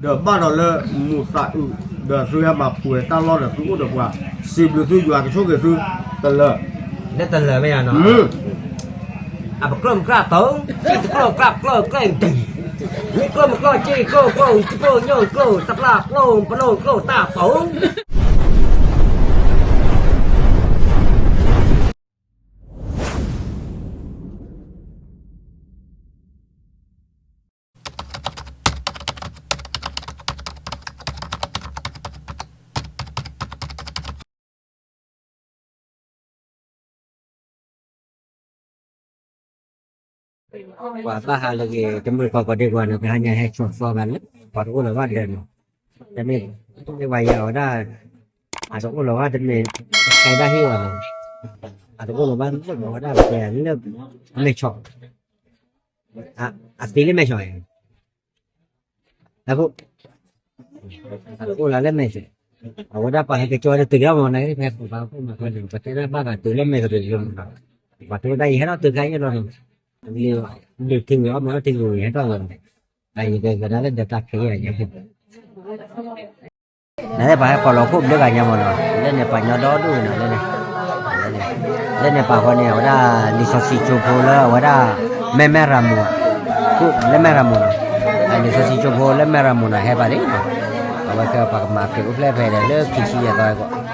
ဒီးဘၣ်ဒီးလၢမူးသးအုး, ဒီးသုဟဲမၤပှဲၤတၢ်လီၢ်ဒီးသုအိၣ်ဒီးပှၤ, စံးဘျုးသုယွၤကဆိၣ်ဂ့ၤသု, တလၢာ်, လၢတလၢာ်မ့ၢ်ယၤနီၤ, အပကျိၣ်မကျိၣ်တိၤ, တကျိၣ်ကျၣ်ကျိၣ်ကျဲၣ်ဒံ, မ့ၢ်ကျိၣ်မကျိၣ်စ့ကျိၣ်ကျိၣ်, တကျိၣ်ညိၣ်ကျိၣ်, တပျၢ်ကျိၣ်, ပလိၣ်ကျိၣ်တၢ်တိၤ ပှၤဘၣ်ဟးလၢဂ့ၤ တမုၢ်တကိးကိးဒံကီးန့ၣ် တဟါညါဟဲဆိးသီဂၤလၢ ပှၤတအိၣ်လီၤဘၣ်ဒၢးန့ၣ်, တမ့ၢ်, တမ့ၢ်ဝဲယၤဝဲဒၣ်, အတအိၣ်လီၤဘၣ်တမ့ၢ်, တၢ်ဟ့ၣ်အီၤန့ၣ်, အတအိၣ်လီၤဘၣ်လၢဝဲဒၣ်ပှဲၤလၢ, မဲာ်ဆီၣ်, အသံလၢမဲာ်ဆီၣ်အံၤ အဃိ, အိၣ်လၢလၢမဲာ်ဆိး, အဝဲဒၣ်ပှၤဟဲက့ၤကၠီတတုၤလီၤမး နဖဲခိၣ်ဘၣ်ခိၣ်မး ပတဲဒၣ်ဘၣ်ဂၤတုၤလၢမဲာ်ဆိးတတုၤလီၤမး, ပှၤတဲဒၣ်ယဟဲထီၣ်တုၤခါအံၤလီၤနီၤ, လၢထံဂုၤအီၣ်မ့ၤအီထံဂုၤယဟဲထီၣ်လီၤ, အယကကဒါလၢဒီးတၢ်ခဲအံၤ နသ့ၣ်ပှၤဟဲကိးလီၤခိၣ်ဘျုးဂၤညါမးနီၤ, လၢန့ၣ်ပှၤညီဒီဒူၣ်နီၤ, လၢန့ၣ်ပာ်ဃီန့ၣ် အဝဲဒၣ် လံာ်စီဆှံကၠိဖိလၢအဝဲဒၣ် မဲၢ်မဲၢ်ရၤမူး, လၢမဲၢ်ရၤမူးနီၤ, လံာ်စီဆှံကၠိဖိလၢမဲၢ်ရၤမူးနီၤ ဟဲဘၣ်လံ, အဝဲကပှၤကမၤဖံးအိၣ်ဖျဲၣ်ဖဲဒီးလၢခံဆံယဲၢ်သီအဂီၢ်,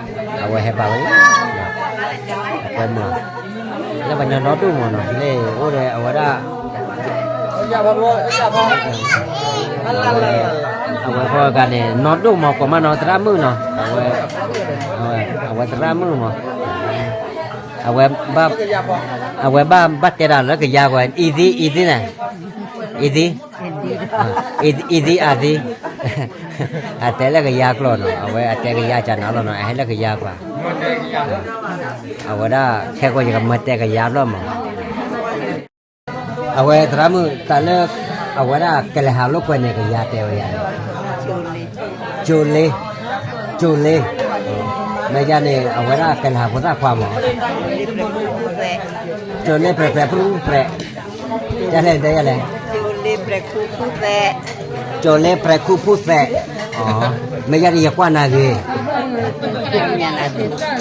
အဝဲဟဲဘၣ်ဝဲလံ, အဝဲမ့ၢ် လၢပှၤညီဒီဒူၣ်မးနီၤ လၢအိၣ်ဒီးအဝဲဒၣ် အဝဲဃီဂၤန့ၣ် နီၢ်ဒိၣ်မး ကိးမးနီၤ သရၣ်မုၣ်နီၤ, အဝဲသရၣ်မုၣ်မး, အဝဲ, အဝဲဘၣ်ဘၣ်တဲတၢ်လၢကယၤကွၢ် အံၤသံ အံၤသံန့ၣ်, အံၤသံ, အံၤသံအသံ, အတဲလၢကယၤကျိာ်နီၤ အဝဲအတဲကယၤကနၤလီၤနီၤ အဟဲလၢကယၤကွၢ်, အဝဲဒၣ်ခဲကီၢ်ယကမၤတဲကယၤလီၤမး အဝဲသရၣ်မုၣ်တၢ်လၢ အဝဲဒၣ်ကလဲၤဟးလိာ်ကွဲန့ၣ် ကယၤတဲဝဲယၤန့ၣ်, ကၠိလ့, ကၠိလ့, မ့ၢ်ယၤန့ၣ် အဝဲဒၣ်ကလဲၤဟးဖိသၣ်ခွါမး, ကၠိလ့ပြဲးပြဲးဖုၣ်ဖုၣ်ပြဲး, တဲလဲၣ်တဲယၤလဲၣ်, ကၠိလ့ပြဲးခူၣ်ဖုၣ်သဲး, မ့ၢ်ယၤန့ၣ် ယကွၢ်နၤဂ့ၤ,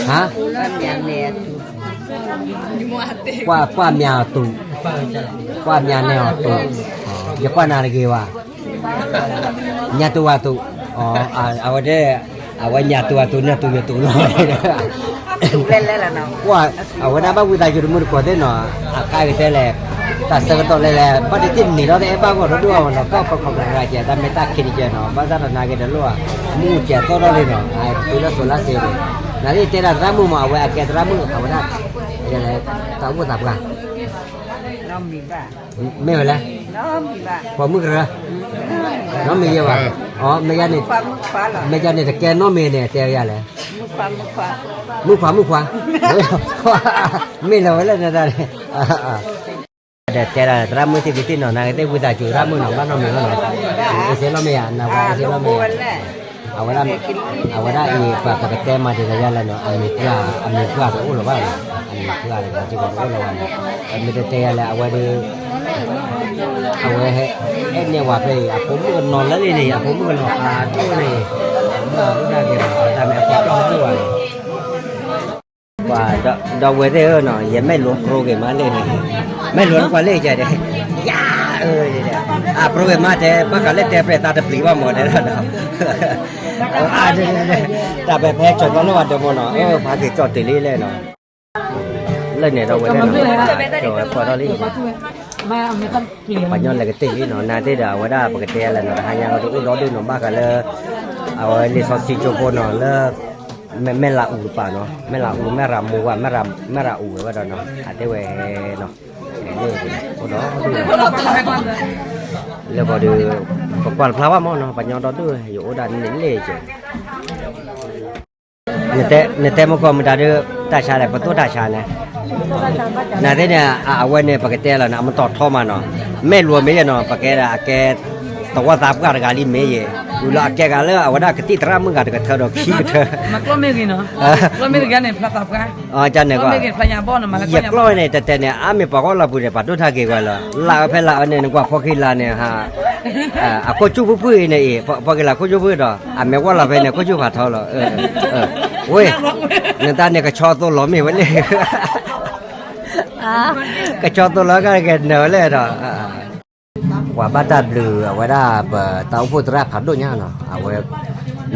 ဟါ ကွၢ်, ကွၢ်မၠးအတူး, ကွၢ်မၠးနဲၣ်အီၤတူး, ယကွၢ်နၤတဂ့ၤဘၣ်, ညၣ်တူးဝၤတူး, အဝဲတဲ, အဝဲညၣ်တူးဝၤတူး နၢ်တူးယတူးလီၤ, အဝဲဒၣ်ဘၣ်ဝံသးစူၤတမုၢ်တကိးသ့ၣ်နီၤ, အကါကတဲလဲၣ်, တၢ်ဆၢကတီၢ်လဲၣ်လဲၣ် ဘၣ်တထံၣ်န့ၣ်ဒီးတအဲၣ်ဘၣ်ဂီၢ်ဒီဒူၣ်အီၤနီၤ ကီၢ်ပခိးကရၤကဲ တၢ်မ့ၢ်တၢ်ခံးတကဲနီၤ ဘၣ်ဆၣ်ဒီးနာ်က့ၤတလိၣ်, မူကဲၤသီၣ်ထီၣ်လံနီၤ အတုၤလၢစိၤလါစ့ၤန့ၣ်, နသ့ၣ်တဲဒၣ်သရၣ်မုၣ်မး အဝဲအကဲသရၣ်မုၣ် အဝဲဒၣ်, တၢ်အိၣ်သးပှၢ် မ့ၢ်ဝဲလဲၣ်, ပိာ်မုၣ်ကရၢ, နီၢ်မ့ၢ်ယဲဘၣ်, မ့ၢ်ယါန့ၣ်, မ့ၢ်ယါန့ၣ် တကဲနီၢ်မ့ၢ်န့ၣ် တဲဝဲယၤလဲၣ်, မုၣ်ခွါ မုၣ်ခွါ, မ့ၢ်လီၤဝဲလၢနတၢ်န့ၣ် ဒီးတဲဒၣ်သရၣ်မုၣ်သ့ၣ်သ့ၣ်နီၤ နကသ့ၣ်ဝံသးစူၤသရၣ်မုၣ်နီၤ ဘၣ်နီတမံၤဘၣ်နီၤ, အ့ၣ်စ့လီၤမ့ၢ်ယါ နဝၤအ့ၣ်စ့လီၤမ့ၢ်ယါ, အဝဲဒၣ်, အဝဲဒၣ်အံၤ ပှၤပကတဲမၤဒ်လဲၣ်ယါလဲၣ်နီၤ အမံၤပှၢ်, အမံၤပှၢ်တအိၣ်လၢၤဘၣ်နီၤ, အမံၤပှၢ်တဂၤစ့ၢ်ကီးတအိၣ်လၢၤဘၣ်နီၤ, ပမ့ၢ်တတဲယါလဲၣ် အဝဲဒၣ်, အဝဲ, အဲၣ်နဲၣ်ဝၤဖဲအံၤ အဖိမုၣ်ကနီၤလၢလံန့ၣ် အဖိမုၣ်ကနီၤဖးဒိၣ်န့ၣ်, မၤဒၣ်က့ၤ တၢ်မ့ၢ်အပှၤကီၢ်မုၣ်ဘၣ်န့ၣ် ပှၤ, ဒီးဝဲသ့ၣ်ဧၢနီၤ ယမဲာ်လိၤပြိဂ့ၤမးလၢန့ၣ်, မဲာ်လိၤနကွၢ်လၢယၤဒီး, ယၤ, အပြိဂ့ၤမးတဲ ဘၣ်ဃးလၢတဲပြဲၢ်သးတပျံၤဘၣ်မးတဲဒၣ်ဒီး, တၢ်ပဲာ်ဖဲကၠီၤကီၢ်လၢဝၤဒီးမးနီၤ ဖးက့ၤကၠီၣ်တုၤလံလဲၣ်နီၤ, လၢန့ၣ်ဒီးဝဲသ့ၣ်နီၤ, ကၠီၤဝဲဖီၣ်ထီၣ်လံ, ပှၤညီလဲၤကတ့ၢ်လံနီၤ နၤသ့ၣ်ဒီး အဝဲဒၣ်ပကတဲလဲၣ်နီၤ တဟါညါဒီးအိၣ်ဒီဒူၣ်နီၤ ဘၣ်ဃးလၢ အဝဲလံာ်စီဆှံကၠိဖိနီၤ လၢ မဲၢ်လးအူတပၤနီၤ မဲၢ်လးအူ မဲၢ်ရၤမူဝဲ မဲၢ်ရၤအူဝဲဒၣ်နီၤ အတဲဝဲနီၤ အိၣ်ဒီဒူၣ်နီၤ လၢကီၢ်ဒီး ပကွၢ်တဖျါဘၣ်မးနီၤ ပှၤညီဒီဒူၣ် ယအိၣ်ဒၣ်န့ၣ်လၢယဲ နတဲမုၢ်ကီၢ်မုၢ်တၤဒုး တၢ်ဆါလဲၣ် ပသိၣ်တၢ်ဆါန့ၣ် နသ့ၣ်န့ၣ် အဝဲန့ၣ် ပကတဲလီၤနီၤ အမတီၢ်ထီမးနီၤ မ့ၢ်လိၤမ့ၢ်ယဲနီၤ ပကဲဒၣ်အကဲ သဝီသးပှၢ်တဂၤလံမ့ၢ်ယဲ ဝံၤလီၤအကဲဂၤလၢအဝဲဒၣ်ကသံၣ်သရၣ်မုၣ်ဂၤတကထၢဒီးခံကထၢ ယကျီၢ်န့ၣ် တတဲန့ၣ် အါမ့ၢ်ပှၤဂီၢ်လီၤပူၤန့ၣ် ပှၤဒိၣ်ထါက့ၤဝဲလီၤ လၢအဝဲဖဲလၢအဝဲန့ၣ် နကွၢ်ဖီခံလါန့ၣ် ဟး အခိၣ်ကၠူၣ်ဖုၣ်ဖုၣ်အံၤန့ၣ်အံၤ ပှၤက့ၤလၢခိၣ်ကၠူၣ်ဖုၣ်ဒီး အမဲာ်ဝီလီၤဖဲန့ၣ် ခိၣ်ကၠူၣ်ဖးထီလီၤ, ဝ့ၢ်, နတၢ်န့ၣ်ကဆီသိလီၤမ့ၢ်ဝဲလဲၣ်, ကဆီသိလီၤကကနၢၤဝဲလဲၣ်ဒီး ပှၤဘၣ်တၢ်ဘျုးအဝဲဒၣ် ပတၢ်အိၣ်ဖှိၣ်သရၣ်ဖးဒိၣ်ညါနီၤ, အဝဲ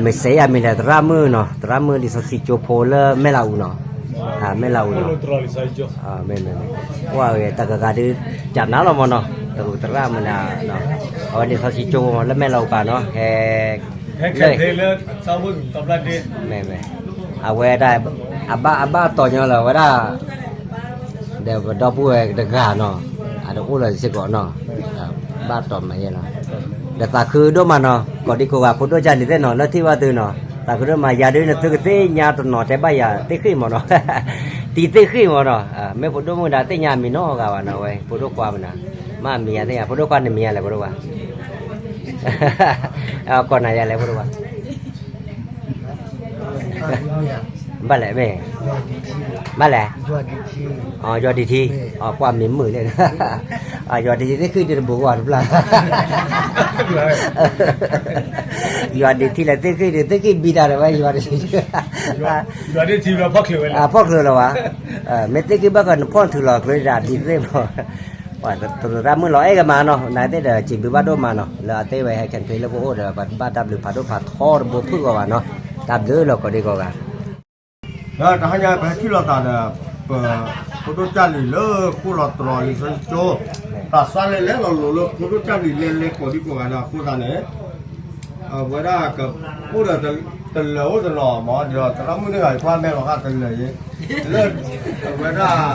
မ့ၢ်စဲးယၤမ့ၢ်လဲၣ် သရၣ်မုၣ်နီၤ, သရၣ်မုၣ်လံာ်စီဆှံကၠိဖိလၢမဲၢ်လးအူနီၤ, မဲၢ်လးအူနီၤ, မ့ၢ်မ့ၢ်, ပှၤတဂၤဂၤဒုး ကနၤလီၤမ့ၢ်နီၤ, တရူးသရၣ်မုၣ်နီၤ, အဝဲလံာ်စီဆှံကၠိဖိလၢမဲၢ်လးအူပၤနီၤ, ဟဲ လၢ မ့ၢ်မ့ၢ်, အဝဲဒၣ် အဘၣ်အဘၣ်တီၤညီလၢၤဝဲဒၣ် ဒီးပဒီပုၢ်ဝဲၢ်တဂၤနီၤ, အတအိၣ်လၢၤစ့ၢ်ကီးနီၤ, ဘၣ်တီၤမးယဲနီၤ, ဒီးသးခုဒိၣ်မးနီၤ, ကိးဒံကိးဂၤဖိဒိၣ်ကၢ်လံၤသ့ၣ်နီၤ လၢထံၣ်ဘၣ်သုနီၤ, သးခုဒိၣ်မး ယၤဒုးနသုကသ့ၣ်ညါတနီၤတဲဘၣ်ယၤသ့ၣ်ဃ့ၢ်မးနီၤ, တံၤသ့ၣ်ဃ့ၢ်မးနီၤ, မ့ၢ်ဖိဒိၣ်မုၣ်ဒၣ်သ့ၣ်ညါမံၤနီတဂၤဘၣ်နီၤ, ဝဲဖိဒိၣ်ခွါမနၤ, မ့ၢ်မံၤယၤသ့ၣ်ညါ ဖိဒိၣ်ခွါနမံၤယၤလဲၣ်ဖိဒိၣ်ခွါ ကိးနၤယၤလဲၣ်ဖိဒိၣ်ခွါ ဘၣ်လဲၣ်မ့ၢ်, ဘၣ်လဲၣ်, ယွၤဒံးထံ, ကွၢ်မံၤမုာ်လဲၣ်, ယွၤဒံးထံသ့ၣ်ဃ့ၢ်ဒုးတဘူးကွၢ်တဘျီ, ယွၤဒံးထံလဲၣ်သ့ၣ်ဃ့ၢ်ဒုး သ့ၣ်ဃ့ၢ်ဘံတၢ်ဒီးဝဲ ယွၤဒံးထံ, ဖီၣ်ချုးလီၤဝဲ, မ့ၢ်သ့ၣ်ဃ့ၢ်ဘၣ်ဃီနဖီၣ်ချုးလီၤချုးဒၣ်ဒံးသ့ၣ်မး, ပှၤတရူးသရၣ်မုၣ်လီၤအဲၣ်ကမၤနီၤ နသ့ၣ်ဒီးစံးဘျုးဘၣ်ဒိၣ်မးနီၤ လၢအသ့ၣ်ဝဲဟဲခဲဖ့လၢပအိၣ်ဒီး ပဘၣ်တၢ်ဘျုးဖးဒိၣ်ဖးထီတဘိဖုၣ်ဂီၢ်ဘၣ်နီၤ, တၢ်ဘျုးလီၤကိးဒံကိးဂၤ ဒီးတဟါညါပဟဲထံၣ်လိာ်သးဒီး ပ ဖိဒိၣ်ကၢ်လံၤလၢဃိၣ်လီၤတြီၤလံာ်စီဆှံကၠိ, သးစၢ်လဲၤလဲၤလီၤလိၤလၢဖိဒိၣ်ကၢ်လံၤလဲၤလဲၤကိးဒံကိးဂၤဒီးအဃိသတးန့ၣ်, အဝဲဒၣ်ကအိၣ်ဒီး တလၢၤအိၣ်တနီၤမး ဒီးသရၣ်မုၣ်န့ၣ်ဂၤယကွၢ်မဲာ်လီၤဂာ်တလၢၤယ့, လၢ အဝဲဒၣ်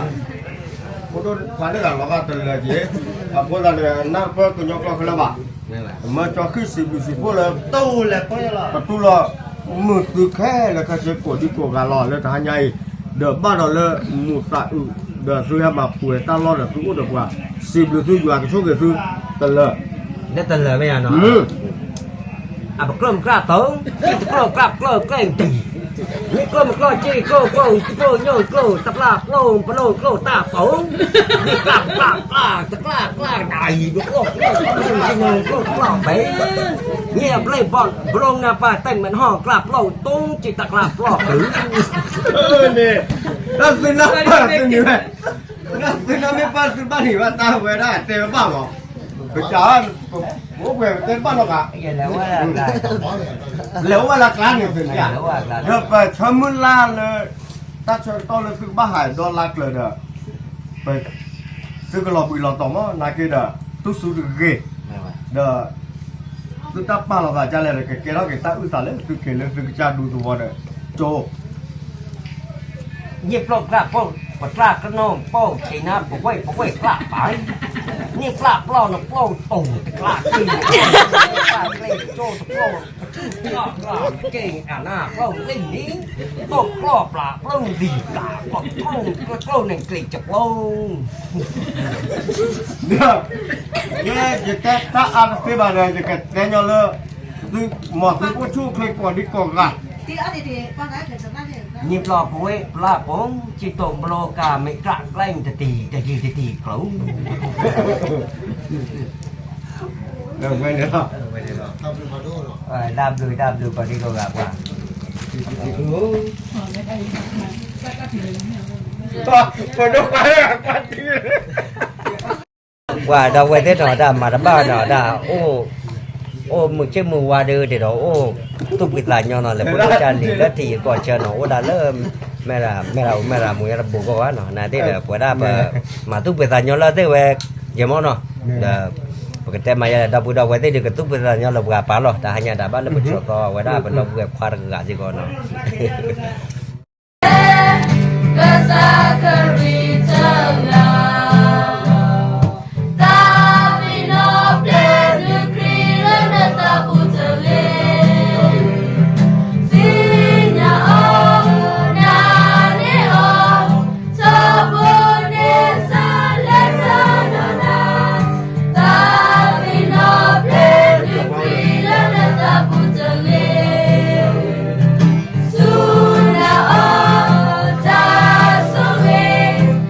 ဖိဒိၣ်ခွါန့ၣ်ဂၤလီၤဂာ်တလၢၤယ့, အဃိသတးန့ၣ် နၢ်ပၢၢ်ကညီကျိာ်ခဲလၢာ်ဘၣ် မၢကၠီဃံၣ်စံးဘျုးစံးဖှိၣ်လၢ ပတူၢ်လိာ် မုာ်သုခဲလၢာ်ခဲဆ့ကိးဒံကိးဂၤလီၤ လၢတဟါညါအံၤ, ဒီးဘၣ်ဒီးလၢမူးသးအုး ဒီးသုဟဲမၤပှဲၤတၢ်လီၢ်ဒီးသုအိၣ်ဒီးပှၤ, စံးဘျုးသုယွၤကဆိၣ်ဂ့ၤသု, တလၢာ်, လၢတလၢာ်မ့ၢ်ဧါနီၤ, အပကျၢၢ်မကျၢ်တီ, တကျၢၢ်ကျၢ်ကျၢၢ်ကျၢၢ်တံၤ မ့ၢ်ကျိၣ်မ့ၢ်ကျိၣ်စ့ကျိၣ်ကျိၣ် စကျိၣ်ညိၣ်ကျိၣ် တပျၢ်ကျိၣ် ပလိၣ်ကျိၣ်တၢ်ပူၤ, မ့ၢ်ကျၢ်ကျၢ်ကျၢ် တကျၢ်ကျၢ်ဒၣ်အံၤ ပကျိၣ်ကျိၣ်ကျိၣ်ကျိၣ်ဘဲ, မ့ၢ်အဘျဲၣ်ဘီၣ်ဘြူၤနၢ်ပၢ်တဲမ့ၢ်ဟီၣ်ကျၢ်ပျိၣ်တူၣ် စံးတၢ်ကျၢ်ပျိၣ်ပျုၤ, တၢ်သုနၢ်ပၢၢ်သုန့ၣ်ဝဲ, တၢ်သုနၢ်မ့ၢ်ပၢ်သုဘၣ်န့ၣ်ဝဲတၢ်ဝဲဒၣ်တဲဝဲဘၣ်မး, ပစး ပအိၣ်ပှဲၤပတဲဘၣ်လီၤဂာ် လဲၤအိၣ်ဝဲလၢကျါန့ၣ်သ့ၣ်ညါ, ဒီးပဆၢမုၢ်လၢ်လၢ တၢ်ဆၢကတီၢ်လၢသုကဘၣ်ဟးဒီလါကျၢၤဒီး ပ သုကလီၤဘှံးလီၤတီၤမး နာ်က့ဒီး တူၢ်ဆူတဂ့ၤ, ဒီး သုတၢ်ပာ်လီၤသးဒ်လဲၣ်ဒီး ကကဲထီၣ်က့ၤတၢ်အုၣ်သးလၢသုက့ၤလၢသုကစၢ်ဒူသဝီဒီး ကၠိ န့ၣ်ပျိၢ်ကျၢ်ပျိၢ် ပကျၢ်ကနိပျိၢ် က့ၤနၤပဝဲၢ်ပဝဲၢ်ကျၢ်ပၢ်, န့ၣ်ကျၢ်ပျိၢ်နပျိၢ်တူၢ်တကျၢ်က့ၤ, ကျၢ်ကျ့ကၠိတပျိၢ်, ပထံၣ်ကျၢ်ကျၢ်က့ၤ အနၢ်ပျိၢ်လံန့ၣ်, ပျိၢ်ကျၢ်ပျၢ်ပျိၢ်လံပျၢ် ပျိၢ်ကျိၣ်န့ၣ်ကျ့ၤကပျိၢ် ယဲယတဲတၢ်အါတသ့ဘၣ်ဒီး ယကတဲညီလၢ သုမီၤသုအိၣ်ဆူၣ်အိၣ်ချ့ကိးဒံကိးဂၤ, န့ၣ်ပျိၢ်ပဝဲၢ်ပျၢ်ပူၤ စံၣ်တိၣ်ဘျီကၤမ့ၢ်ကျၢ်ကျဲတတံၤ တတံၤတတံၤကျိၤ တၢ်ဘျုးတၢ်ဘျုးကိးဒံကိးဂၤပှၤ ပှၤဒီပုၢ်ဝဲၢ်သ့ၣ်နီၤတၢ်မၤတဘၣ်နီၤတၢ် အိၣ် အိၣ်မုာ်ဆ့ၣ်မုာ်ဝါဒုးဒ်ဒီး အိၣ်သူၣ်ဖှံသးညီနီၤ လဲၤဖိဒိၣ်ကၢ်လံၤလၢထံးယကီၢ်ဆၢနီၤ အိၣ်ဒၣ်လၢ မဲၢ်ရၤ မဲၢ်ရၤမူၤယါတဘိကီၢ်ဘၣ်နီၤ နာ်သ့ၣ်ဒီးပဝဲဒၣ်ပ မၤသူၣ်ဖှံသးညီလၢသ့ၣ်ဝဲ ယမီၢ်နီၤ ဒီး ပကတဲမၤယါဒီပုၢ်ဒီဝဲၢ်သ့ၣ်ဒုးကသူၣ်ဖှံသးညီလၢပှၤပာ်လီၤ တဟါညါတၢ်ဘၣ်လၢပဆၢကတီၢ် အဝဲဒၣ်ပဒီပုၢ်ဝဲၢ်ခွါတဂၤစ့ၢ်ကီးနီၤ ကစၢ်ခရံာ်တဂၤ တၢ်ပ့ၤနီၣ်ဖျဲးဒုးခရံာ်လၢနတၢ်ပူၤတဂ့ၤ, သ့ၣ်ညါအီၤ နာ်န့ၢ်အီၤ ထီဘိန့ၢ်စၢၤလၢတၢ်ဒိးနၤ, တၢ်ပ့ၤနီၣ်ဖျဲးဒုးခရံာ်လၢနတၢ်ပူၤတဂ့ၤ, ဆူနၤအီၤ တၢ်ဆိၣ်ဂ့ၤ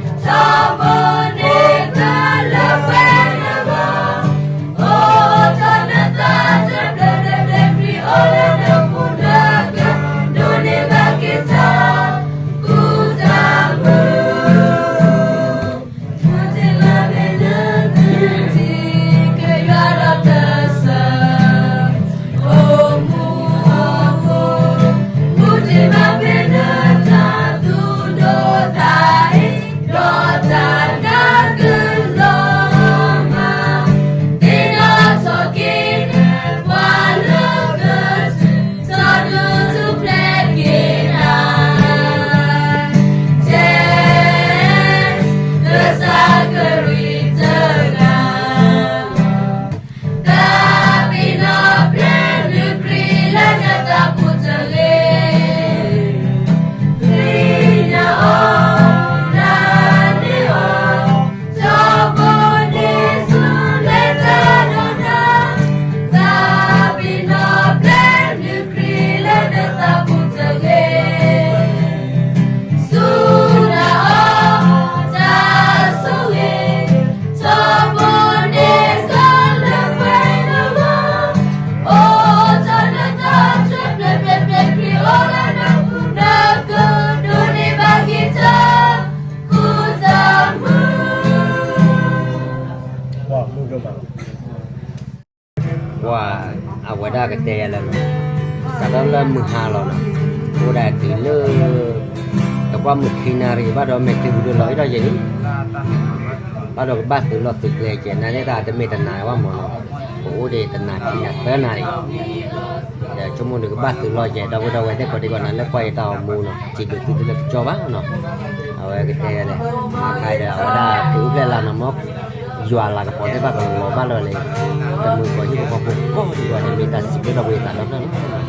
ယၤလၢ စးထီၣ်လၢမုၢ်ဟါလီၤနီၤ, အိၣ်ဒၣ်တုၤလၢ တကွၢ်မုၢ်ခံနၣ်ရံၣ်ဘၣ်ဒီး မ့ၢ်တုၤဘူးဒီးလီၤအံၤဒီးယဲၢ်လံ, ဘၣ်ဒီးကဘၣ်သုးလီၢ်သုးကျဲကဲ နၤလၢတၢ်တမ့ၢ်တနၤဘၣ်မၢ်နီၤ, ပအိၣ်ဒံးတနၤခံနၤသၢနၤရံၣ် ဒီးဆိကမိၣ်ဒီးကဘၣ်သုးလီၢ်ကဲ ဒီပုၢ်ဒီဝဲၢ်သ့ၣ်ကိးဒံကီး နၤလၢကွၢ်ယတၢ်အိၣ်မူနီၤ စံးဘျုးသုတလၢာ်ကစီဘၣ်နီၤ, အဝဲကတဲလဲၣ်, မၤခါဒီးအဝဲဒၣ် က့ၤအိၣ်ဖျဲၣ်လၢနီၤ မ်ယွၤလၤကပီၤသ့ၣ်တဖၣ်ကလီၤဘၣ်လၢလဲၣ်, တမုာ်ကီၢ်ဟံၣ်ဖိဃီဖိကိးဒံကီးန့ၣ် မ့ၢ်တၢ်စံးဘျုးဒီပုၢ်ဝဲၢ်သးဒီဖျၢၣ်လီၤ.